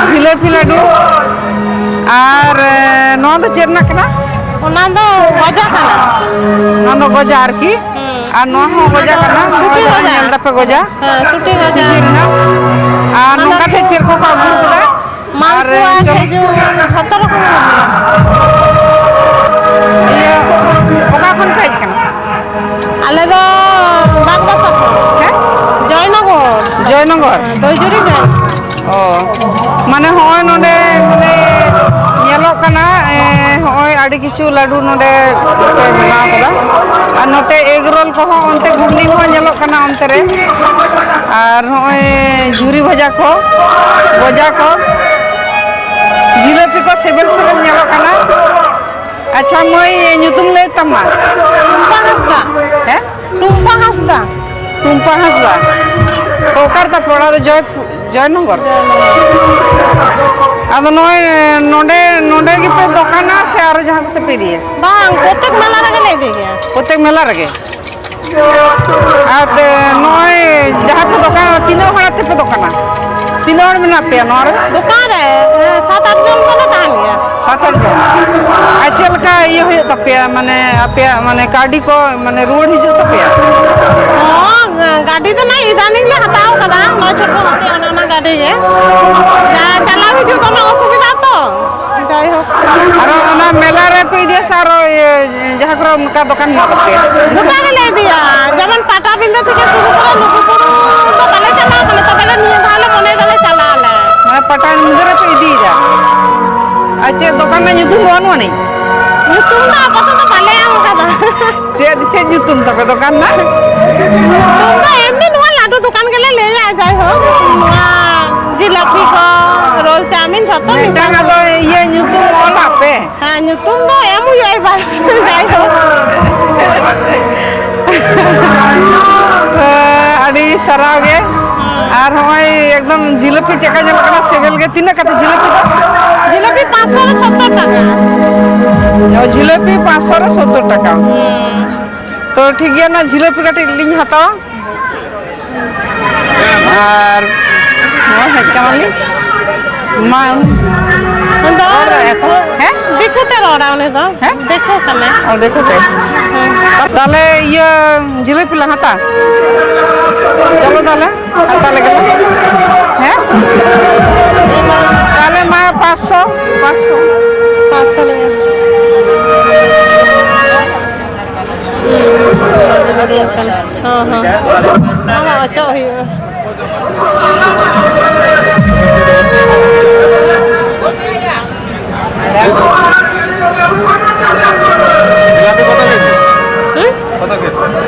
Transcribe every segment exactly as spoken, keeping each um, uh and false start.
ᱡᱷᱤᱞᱟᱹᱯᱤ ᱞᱟᱹᱰᱩ᱾ ᱟᱨ, ᱮ, ᱱᱚᱣᱟ ᱫᱚ ᱪᱮᱫ ᱨᱮᱱᱟᱜ ᱠᱟᱱᱟ? ᱚᱱᱟ ᱫᱚ ᱜᱚᱡᱟ ᱠᱟᱱᱟ᱾ ᱱᱚᱣᱟ ᱫᱚ ᱜᱚᱡᱟ ᱟᱨᱠᱤ᱾ ᱦᱩᱸ᱾ ᱟᱨ ᱱᱚᱣᱟ ᱦᱚᱸ ᱜᱚᱡᱟ ᱚᱱᱟ ᱫᱚ ᱠᱟᱱᱟ, ᱥᱩᱴᱤ ᱱᱚᱜᱼᱚᱭ ᱡᱟᱦᱟᱸ ᱜᱚᱡᱟ᱾ ᱧᱮᱞ ᱫᱟᱯᱮ ᱜᱚᱡᱟ᱾ ᱦᱮᱸ, ᱥᱩᱴᱤ ᱜᱚᱡᱟ᱾ ᱥᱩᱡᱤ ᱨᱮᱱᱟᱜ᱾ ᱟᱨ ᱚᱱᱟ ᱫᱚ ᱱᱚᱝᱠᱟ ᱛᱮ ᱪᱮᱫ ᱠᱚ ᱠᱚ ᱟᱹᱜᱩ ᱠᱟᱫᱟ? ᱟᱨ ᱢᱟᱞᱯᱩᱣᱟ, ᱪᱚᱞᱚ᱾ ᱠᱷᱮᱡᱩᱨ, ᱡᱷᱚᱛᱚ ᱨᱚᱠᱚᱢ ᱜᱮ᱾ ᱤᱭᱟᱹ, ᱚᱠᱟ ᱠᱷᱚᱱ ᱯᱮ ᱦᱮᱡ ᱠᱟᱱᱟ? ᱟᱞᱮ ᱫᱚ ᱵᱟᱜᱽᱵᱟᱥᱟ ᱠᱷᱚᱱ᱾ ᱦᱮᱸ? ᱡᱚᱭᱱᱚᱜᱚᱨ᱾ ᱡᱚᱭᱱᱚᱜᱚᱨ? ᱦᱮᱸ, ᱵᱟᱹᱭᱡᱩᱨᱤ ᱨᱮ᱾ ᱚ, ᱢᱟᱱᱮ ᱦᱚᱸᱜᱼᱚᱭ ᱱᱚᱰᱮ ᱢᱟᱱᱮ ᱧᱮᱞᱚᱜ ᱠᱟᱱᱟ, ᱮ, ᱦᱚᱸᱜᱼᱚᱭ ᱟᱹᱰᱤ ᱠᱤᱪᱷᱩ ᱞᱟᱹᱰᱩ ᱱᱚᱰᱮ ᱯᱮ ᱵᱮᱱᱟᱣ ᱠᱟᱫᱟ᱾ ᱟᱨ ᱱᱚᱛᱮ egg roll ᱠᱚᱦᱚᱸ ᱚᱱᱛᱮ ᱜᱷᱩᱜᱽᱱᱤ ᱦᱚᱸ ᱧᱮᱞᱚᱜ ᱠᱟᱱᱟ ᱚᱱᱛᱮ ᱨᱮ᱾ ᱟᱨ ᱦᱚᱸᱜᱼᱚᱭ ᱡᱷᱩᱨᱤ ᱵᱷᱟᱡᱟ ᱠᱚ, ᱜᱚᱡᱟ ᱠᱚ, ᱡᱷᱤᱞᱟᱹᱯᱤ ᱠᱚ ᱥᱤᱵᱤᱞ ᱥᱤᱵᱤᱞ ᱧᱮᱞᱚᱜ ᱠᱟᱱᱟ᱾ ᱟᱪᱪᱷᱟ ᱢᱟᱹᱭ, ᱧᱩᱛᱩᱢ ᱞᱟᱹᱭ ᱛᱟᱢᱟ? ᱴᱩᱢᱯᱟ ᱦᱟᱸᱥᱫᱟ᱾ ᱦᱮᱸ? ᱴᱩᱢᱯᱟ ᱦᱟᱸᱥᱫᱟ᱾ ᱴᱩᱢᱯᱟ ᱦᱟᱸᱥᱫᱟ᱾ ᱛᱚ ᱚᱠᱟ ᱨᱮ ᱛᱟᱯᱮ ᱚᱲᱟᱜ ᱫᱚ? ᱡᱚᱭ-, ᱡᱚᱭᱱᱚᱜᱚᱨ? ᱟᱫᱚ ᱱᱚᱜᱼᱚᱭ ᱱᱚᱰᱮ, ᱱᱚᱰᱮ ᱜᱮᱯᱮ ᱫᱚᱠᱟᱱᱟ ᱥᱮ ᱟᱨᱚ ᱡᱟᱦᱟᱸ ᱥᱮᱫ ᱯᱮ ᱤᱫᱤᱭᱟ? ᱵᱟᱝ, ᱯᱨᱚᱛᱮᱠ ᱢᱮᱞᱟ ᱨᱮᱜᱮ ᱞᱮ ᱤᱫᱤ ᱜᱮᱭᱟ᱾ ᱯᱨᱚᱛᱮᱠ ᱢᱮᱞᱟ ᱨᱮᱜᱮ? ᱟᱨ ᱛᱮ ᱱᱚᱜᱼᱚᱭ ᱡᱟᱦᱟᱸ ᱯᱮ ᱫᱚᱠᱟᱱᱟ, ᱛᱤᱱᱟᱹᱜ ᱦᱚᱲ ᱟᱛᱮ ᱯᱮ ᱫᱚᱠᱟᱱᱟ? ᱛᱤᱱᱟᱹᱜ ᱦᱚᱲ ᱢᱮᱱᱟᱜ ᱯᱮᱭᱟ ᱱᱚᱣᱟ ᱨᱮ? ᱫᱚᱠᱟᱱ ᱨᱮ, ᱮ, ᱥᱟᱛ ᱟᱴ ᱡᱚᱱ ᱫᱚᱞᱮ ᱛᱟᱦᱮᱱ ᱜᱮᱭᱟ᱾ ᱥᱟᱛ ᱟᱴ ᱡᱚᱱ᱾ ᱟᱨ ᱪᱮᱫ ᱞᱮᱠᱟ ᱤᱭᱟᱹ ᱦᱩᱭᱩᱜ ᱛᱟᱯᱮᱭᱟ, ᱢᱟᱱᱮ ᱟᱯᱮᱭᱟᱜ ᱢᱟᱱᱮ ᱠᱟᱹᱣᱰᱤ ᱠᱚ ᱢᱟᱱᱮ ᱨᱩᱣᱟᱹᱲ ᱦᱤᱡᱩᱜ ᱛᱟᱯᱮᱭᱟ? ᱦᱚᱸ, ᱜᱟᱹᱰᱤ ᱫᱚ ᱱᱟᱜ ᱤᱫᱟᱱᱤᱝ ᱞᱮ ᱦᱟᱛᱟᱣ ᱠᱟᱫᱟ, ᱱᱚᱣᱟ ᱪᱷᱳᱴᱳ ᱦᱟᱛᱮ ᱚᱱᱮ ᱚᱱᱟ ᱜᱟᱹᱰᱤ ᱜᱮ᱾ ᱡᱟ ᱪᱟᱞᱟᱣ ᱦᱤᱡᱩᱜ ᱫᱚᱢᱮ ᱚᱥᱩᱵᱤᱫᱷᱟ ᱛᱚ᱾ ᱡᱟᱭᱦᱳᱠ᱾ ᱟᱨᱚ ᱚᱱᱟ ᱢᱮᱞᱟ ᱨᱮᱯᱮ ᱤᱫᱤᱭᱟ ᱥᱮ ᱟᱨᱚ ᱤᱭᱟᱹ ᱡᱟᱦᱟᱸ ᱠᱚᱨᱮ ᱚᱱᱠᱟ ᱫᱚᱠᱟᱱ ᱢᱮᱱᱟᱜ ᱛᱟᱯᱮᱭᱟ? ᱜᱚᱴᱟ ᱜᱮᱞᱮ ᱤᱫᱤᱭᱟ, ᱡᱮᱢᱚᱱ ᱯᱟᱴᱟᱵᱤᱸᱫᱟᱹ ᱛᱷᱮᱠᱮ ᱥᱩᱨᱩ ᱠᱚᱨᱮ ᱞᱩᱜᱩᱵᱩᱨᱩ ᱫᱚ ᱵᱟᱞᱮ ᱪᱟᱞᱟᱣ ᱠᱟᱱᱟ, ᱛᱚᱵᱮ ᱞᱮ ᱱᱤᱭᱟᱹ ᱫᱷᱟᱣ ᱞᱮ ᱢᱚᱱᱮ ᱫᱟᱞᱮ ᱪᱟᱞᱟᱜ ᱟᱞᱮ᱾ ᱢᱟᱱᱮ ᱯᱟᱴᱟᱵᱤᱸᱫᱟᱹ ᱨᱮᱯᱮ ᱤᱫᱤᱭᱮᱫᱟ? ᱟᱨ ᱪᱮᱫ ᱫᱚᱠᱟᱱ ᱨᱮᱱᱟᱜ ᱧᱩᱛᱩᱢ ᱫᱚ ᱵᱟᱹᱱᱩᱜ ᱟᱹᱱᱤᱡ? ᱧᱩᱛᱩᱢ ᱫᱚ ᱟᱯᱟᱛᱚᱛᱚ ᱵᱟᱞᱮ ᱮᱢ ᱠᱟᱫᱟ᱾ ᱪᱮᱫ, ᱪᱮᱫ ᱧᱩᱛᱩᱢ ᱛᱟᱯᱮ ᱫᱚᱠᱟᱱ ᱨᱮᱱᱟᱜ? ᱧᱩᱛᱩᱢ ᱫᱚ ᱮᱢᱱᱤ ᱱᱚᱣᱟ ᱞᱟᱹᱰᱩ ᱫᱚᱠᱟᱱ ᱜᱮᱞᱮ ᱞᱟᱹᱭᱟ, ᱡᱟᱭᱦᱳᱠ, ᱱᱚᱣᱟ ᱡᱤᱞᱟᱹᱯᱤ ᱠᱚ, ᱨᱳᱞ ᱪᱟᱣᱢᱤᱱ ᱡᱷᱚᱛᱚ ᱢᱤᱫᱴᱟᱝ ᱢᱮᱥᱟ᱾ ᱟᱫᱚ ᱤᱭᱟᱹ ᱧᱩᱛᱩᱢ ᱚᱞᱟᱜ ᱯᱮ᱾ ᱦᱮᱸ, ᱧᱩᱛᱩᱢ ᱫᱚ ᱮᱢ ᱦᱩᱭᱩᱜᱼᱟ ᱮᱵᱟᱨ᱾ ᱡᱟᱭᱦᱳᱠ᱾ ᱛᱚ, ᱟᱹᱰᱤ ᱥᱟᱨᱦᱟᱣ ᱜᱮ᱾ ᱟᱨ ᱦᱚᱸᱜᱼᱚᱭ ᱮᱠᱫᱚᱢ ᱡᱷᱤᱞᱟᱹᱯᱤ ᱪᱮᱫ ᱞᱮᱠᱟ ᱧᱮᱞᱚᱜ ᱠᱟᱱᱟ, ᱥᱤᱵᱤᱞ ᱜᱮ᱾ ᱛᱤᱱᱟᱹᱜ ᱠᱟᱛᱮ ᱡᱷᱤᱞᱟᱹᱯᱤ ᱫᱚ? ᱡᱷᱤᱞᱟᱹᱯᱤ ᱯᱟᱸᱪᱥᱚ ᱨᱮ ᱥᱚᱛᱛᱚᱨ ᱴᱟᱠᱟ᱾ ᱚ, ᱡᱷᱤᱞᱟᱹᱯᱤ ᱯᱟᱸᱪᱥᱚ ᱨᱮ ᱥᱚᱛᱛᱚᱨ ᱴᱟᱠᱟ᱾ ᱦᱩᱸ᱾ ᱛᱚ, ᱴᱷᱤᱠ ᱜᱮᱭᱟ, ᱚᱱᱟ ᱡᱷᱤᱞᱟᱹᱯᱤ ᱠᱟᱹᱴᱤᱡ ᱞᱤᱧ ᱦᱟᱛᱟᱣᱟ᱾ ᱟᱨ ᱦᱳᱭ, ᱦᱮᱡ ᱠᱟᱱᱟᱞᱤᱧ᱾ ᱢᱟ, ᱩᱱᱤ ᱫᱚ ᱨᱚᱲ ᱫᱟᱲᱮᱭᱟᱜᱼᱟ ᱛᱚ? ᱦᱮᱸ? ᱫᱤᱠᱩ ᱛᱮ ᱨᱚᱲᱟ ᱩᱱᱤ ᱫᱚ᱾ ᱦᱮᱸ? ᱫᱤᱠᱩ ᱠᱟᱱᱟᱭ᱾ ᱚ, ᱫᱤᱠᱩ ᱛᱮ? ᱦᱮᱸ᱾ ᱛᱟᱦᱞᱮ ᱤᱭᱟᱹ, ᱡᱤᱞᱟᱹᱯᱤ ᱞᱟᱝ ᱦᱟᱛᱟ? ᱪᱚᱞᱚ ᱛᱟᱦᱞᱮ, ᱦᱟᱛᱟ ᱞᱮᱜᱮ ᱞᱮ᱾ ᱦᱮᱸ? ᱛᱟᱦᱞᱮ ᱢᱟ ᱯᱟᱸᱪᱥᱚ, ᱯᱟᱸᱪᱥᱚ᱾ ᱯᱟᱸᱪᱥᱚ ᱞᱟᱹᱜᱤᱫ᱾ ᱦᱚᱸ, ᱦᱚᱸ᱾ ᱚᱱᱟ ᱚᱪᱚᱜ ᱦᱩᱭᱩᱜᱼᱟ᱾ ᱦᱩᱸ?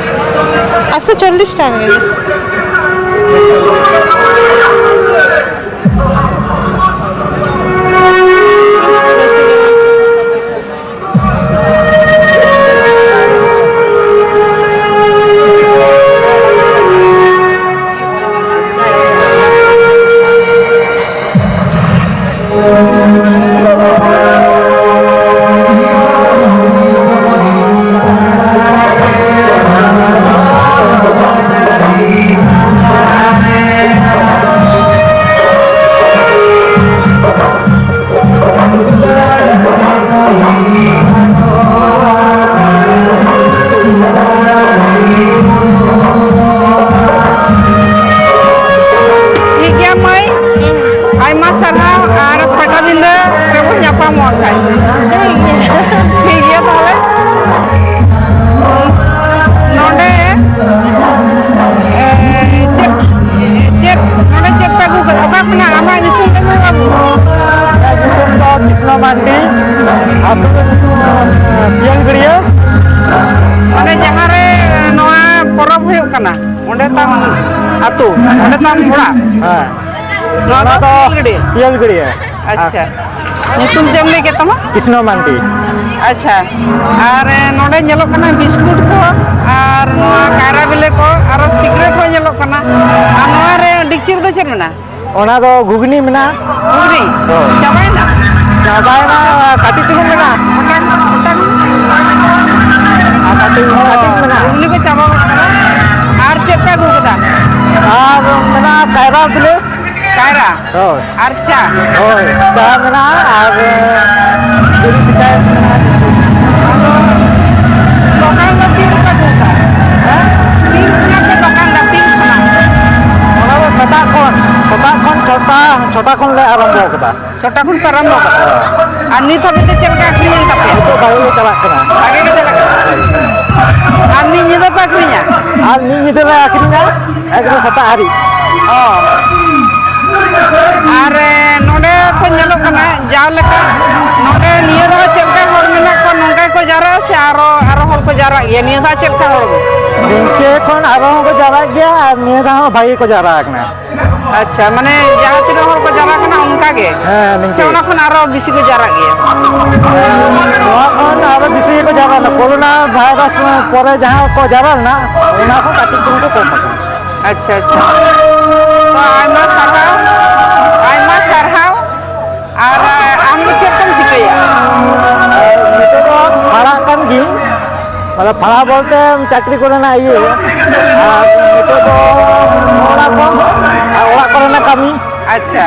ᱮᱠᱥᱚ ᱪᱚᱞᱞᱤᱥ ᱴᱟᱠᱟ ᱠᱮᱡᱤ᱾ ᱴᱷᱤᱠ ᱜᱮᱭᱟ ᱢᱟᱹᱭ, ᱟᱭᱢᱟ ᱥᱟᱨᱦᱟᱣ, ᱟᱨ ᱯᱟᱴᱟᱵᱤᱸᱫᱟᱹ ᱨᱮᱵᱚᱱ ᱧᱟᱯᱟᱢᱚᱜᱼᱟ ᱠᱷᱟᱡ᱾ ᱴᱷᱤᱠ ᱜᱮᱭᱟ ᱛᱟᱦᱚᱞᱮ᱾ ᱱᱚᱰᱮ, ᱮ, ᱪᱮᱫ, ᱪᱮᱫ, ᱱᱚᱰᱮ ᱪᱮᱫ ᱯᱮ ᱟᱹᱜᱩ ᱠᱟᱫᱟ? ᱚᱠᱟ ᱠᱷᱚᱱᱟᱜ? ᱟᱢᱟᱜ ᱧᱩᱛᱩᱢ ᱞᱟᱹᱭ ᱢᱮ ᱵᱟᱹᱵᱩ᱾ ᱤᱧᱟᱹᱜ ᱧᱩᱛᱩᱢ ᱫᱚ ᱠᱨᱤᱥᱱᱚ ᱢᱟᱱᱰᱤ, ᱟᱹᱛᱩ ᱫᱚ ᱧᱩᱛᱩᱢ, ᱮ, ᱯᱤᱭᱟᱹᱞ ᱜᱟᱹᱲᱭᱟᱹ᱾ ᱚᱸᱰᱮ ᱡᱟᱦᱟᱸ ᱨᱮ ᱱᱚᱣᱟ ᱯᱚᱨᱚᱵᱽ ᱦᱩᱭᱩᱜ ᱠᱟᱱᱟ, ᱚᱸᱰᱮ ᱛᱟᱢ ᱟᱹᱛᱩ, ᱚᱸᱰᱮ ᱛᱟᱢ ᱚᱲᱟᱜ? ᱦᱮᱸ᱾ ᱱᱚᱣᱟ ᱚᱱᱟ ᱫᱚ ᱫᱚ ᱯᱤᱭᱟᱹᱞ ᱜᱟᱹᱰᱭᱟᱹ? ᱯᱤᱭᱟᱹᱞ ᱜᱟᱹᱲᱭᱟᱹ᱾ ᱟᱪᱪᱷᱟ᱾ ᱧᱩᱛᱩᱢ ᱪᱮᱫ ᱮᱢ ᱞᱟᱹᱭ ᱠᱮᱫ ᱛᱟᱢᱟ? ᱠᱨᱤᱥᱱᱚ ᱢᱟᱱᱰᱤ᱾ ᱟᱪᱪᱷᱟ᱾ ᱟᱨ, ᱮ, ᱱᱚᱰᱮ ᱧᱮᱞᱚᱜ ᱠᱟᱱᱟ ᱵᱤᱥᱠᱩᱴ ᱠᱚ ᱟᱨ ᱱᱚᱣᱟ ᱠᱟᱭᱨᱟ ᱵᱤᱞᱤ ᱠᱚ, ᱟᱨᱚ ᱥᱤᱜᱨᱮᱴ ᱦᱚᱸ ᱧᱮᱞᱚᱜ ᱠᱟᱱᱟ᱾ ᱟᱨ ᱱᱚᱣᱟ ᱨᱮ ᱰᱤᱠᱪᱤ ᱨᱮᱫᱚ ᱪᱮᱫ ᱢᱮᱱᱟᱜᱼᱟ? ᱚᱱᱟ ᱫᱚ ᱜᱷᱩᱜᱽᱱᱤ ᱢᱮᱱᱟᱜᱼᱟ᱾ ᱜᱷᱩᱜᱽᱱᱤ? ᱦᱳᱭ᱾ ᱪᱟᱵᱟᱭᱮᱱᱟ? ᱪᱟᱵᱟᱭᱮᱱᱟ, ᱠᱟᱹᱴᱤᱡ ᱪᱩᱞᱩᱝ ᱢᱮᱱᱟᱜᱼᱟ᱾ ᱚᱴᱟᱝ, ᱚᱴᱟᱝ᱾ ᱟᱨ ᱠᱟᱹᱴᱤᱡ, ᱚ, ᱠᱟᱹᱴᱤᱡ ᱢᱮᱱᱟᱜᱼᱟ᱾ ᱜᱷᱩᱜᱽᱱᱤ ᱠᱚ ᱪᱟᱵᱟ ᱜᱚᱫ ᱠᱟᱱᱟ᱾ ᱟᱨ ᱪᱮᱫ ᱯᱮ ᱟᱹᱜᱩ ᱠᱟᱫᱟ? ᱟᱨ ᱢᱮᱱᱟᱜᱼᱟ ᱠᱟᱭᱨᱟ ᱵᱤᱞᱤ᱾ ᱠᱟᱭᱨᱟ᱾ ᱦᱳᱭ᱾ ᱟᱨ ᱪᱟ᱾ ᱦᱳᱭ, ᱪᱟ ᱢᱮᱱᱟᱜᱼᱟ ᱟᱨ ᱵᱤᱲᱤ ᱥᱤᱜᱟᱨᱮᱴ ᱢᱮᱱᱟᱜᱼᱟ ᱠᱤᱪᱷᱩ᱾ ᱟᱫᱚ ᱫᱚᱠᱟᱱ ᱫᱚ ᱛᱤᱱ ᱨᱮᱯᱮ ᱫᱩᱲᱩᱵᱼᱟ? ᱦᱮᱸ? ᱛᱤᱱ ᱠᱷᱚᱱᱟᱜ ᱯᱮ ᱫᱚᱠᱟᱱ ᱫᱟ, ᱛᱤᱱ ᱠᱷᱚᱱᱟᱜ? ᱚᱱᱟ ᱫᱚ ᱥᱮᱛᱟᱜ ᱠᱷᱚᱱ, ᱥᱮᱛᱟᱜ ᱠᱷᱚᱱ ᱪᱷᱚᱴᱟ, ᱪᱷᱚᱴᱟ ᱠᱷᱚᱱ ᱞᱮ ᱟᱨᱟᱢᱵᱷᱚ ᱟᱠᱟᱫᱟ᱾ ᱪᱷᱚᱴᱟ ᱠᱷᱚᱱ ᱯᱮ ᱟᱨᱟᱢᱵᱷᱚ ᱟᱠᱟᱫᱟ? ᱟᱨ ᱱᱤᱛ ᱦᱟᱹᱵᱤᱡ ᱛᱮ ᱪᱮᱫ ᱞᱮᱠᱟ ᱟᱹᱠᱷᱨᱤᱧ ᱮᱱ ᱛᱟᱯᱮᱭᱟ? ᱱᱤᱛᱚᱜ ᱵᱷᱟᱜᱮ ᱜᱮ ᱪᱟᱞᱟᱜ ᱠᱟᱱᱟ᱾ ᱵᱷᱟᱜᱮ ᱜᱮ ᱪᱟᱞᱟᱜ ᱠᱟᱱᱟ᱾ ᱟᱨ ᱢᱤᱫ ᱧᱤᱫᱟᱹ ᱯᱮ ᱟᱹᱠᱷᱨᱤᱧᱟ? ᱟᱨ ᱢᱤᱫ ᱧᱤᱫᱟᱹ ᱞᱮ ᱟᱹᱠᱷᱨᱤᱧᱟ, ᱮᱠᱫᱚᱢ ᱥᱮᱛᱟᱜ ᱦᱟᱹᱨᱤᱡ᱾ ᱚ᱾ ᱟᱨ, ᱮ, ᱱᱚᱰᱮ ᱠᱚ ᱧᱮᱞᱚᱜ ᱠᱟᱱᱟ, ᱡᱟᱣ ᱞᱮᱠᱟ ᱱᱚᱰᱮ ᱱᱤᱭᱟᱹ ᱫᱷᱟᱣ ᱪᱮᱫ ᱞᱮᱠᱟ ᱦᱚᱲ ᱢᱮᱱᱟᱜ ᱠᱚᱣᱟ, ᱱᱚᱝᱠᱟ ᱜᱮᱠᱚ ᱡᱟᱣᱨᱟᱜᱼᱟ ᱥᱮ ᱟᱨᱚ, ᱟᱨᱚ ᱦᱚᱲ ᱠᱚ ᱡᱟᱣᱨᱟᱜ ᱜᱮᱭᱟ? ᱱᱤᱭᱟᱹ ᱫᱷᱟᱣ ᱪᱮᱫ ᱞᱮᱠᱟ ᱦᱚᱲ? ᱱᱤᱝᱠᱟᱹ ᱠᱷᱚᱱ ᱟᱨᱚ ᱦᱚᱸᱠᱚ ᱡᱟᱣᱨᱟᱜ ᱜᱮᱭᱟ, ᱟᱨ ᱱᱤᱭᱟᱹ ᱫᱷᱟᱣ ᱦᱚᱸ ᱵᱷᱟᱜᱮ ᱠᱚ ᱡᱟᱣᱨᱟ ᱟᱠᱟᱱᱟ᱾ ᱟᱪᱪᱷᱟ, ᱢᱟᱱᱮ ᱡᱟᱦᱟᱸ ᱛᱤᱱᱟᱹᱜ ᱦᱚᱲ ᱠᱚ ᱡᱟᱣᱨᱟ ᱠᱟᱱᱟ ᱚᱱᱠᱟ ᱜᱮ? ᱦᱮᱸ, ᱥᱮ ᱱᱤᱝᱠᱟᱹ᱾ ᱚᱱᱟ ᱠᱷᱚᱱ ᱟᱨᱚ ᱵᱮᱥᱤ ᱠᱚ ᱡᱟᱣᱨᱟᱜ ᱜᱮᱭᱟ? ᱱᱚᱣᱟ ᱠᱷᱚᱱ ᱟᱨᱚ ᱵᱮᱥᱤ ᱜᱮᱠᱚ ᱡᱟᱣᱨᱟ ᱞᱮᱱᱟ᱾ ᱠᱳᱨᱳᱱᱟ ᱵᱷᱟᱭᱨᱟᱥ ᱯᱚᱨᱮ ᱡᱟᱦᱟᱸ ᱠᱚ ᱡᱟᱣᱨᱟ ᱞᱮᱱᱟ, ᱚᱱᱟ ᱠᱷᱚᱱ ᱠᱟᱹᱴᱤᱡ ᱪᱩᱞᱩᱝ ᱠᱚ ᱠᱚᱢ ᱟᱠᱟᱱᱟ᱾ ᱟᱪᱪᱷᱟ, ᱟᱪᱪᱷᱟ᱾ ᱛᱚ, ᱟᱭᱢᱟ ᱥᱟᱨᱦᱟᱣ, ᱟᱭᱢᱟ ᱥᱟᱨᱦᱟᱣ᱾ ᱟᱨ ᱟᱢ ᱫᱚ ᱪᱮᱫ ᱠᱚᱢ ᱪᱤᱠᱟᱹᱭᱟ? ᱱᱤᱛᱚᱜ ᱫᱚ ᱯᱟᱲᱦᱟᱜ ᱠᱟᱱ ᱜᱤᱭᱟᱹᱧ, ᱢᱟᱱᱮ ᱯᱟᱲᱦᱟᱣ ᱵᱚᱞᱛᱮ ᱪᱟᱹᱠᱨᱤ ᱠᱚᱨᱮᱱᱟᱜ ᱤᱭᱟᱹ, ᱟᱨ ᱱᱤᱛᱚᱜ ᱫᱚ ᱚᱱᱟ ᱠᱚ, ᱟᱨ ᱚᱲᱟᱜ ᱠᱚᱨᱮᱱᱟᱜ ᱠᱟᱹᱢᱤ᱾ ᱟᱪᱪᱷᱟ᱾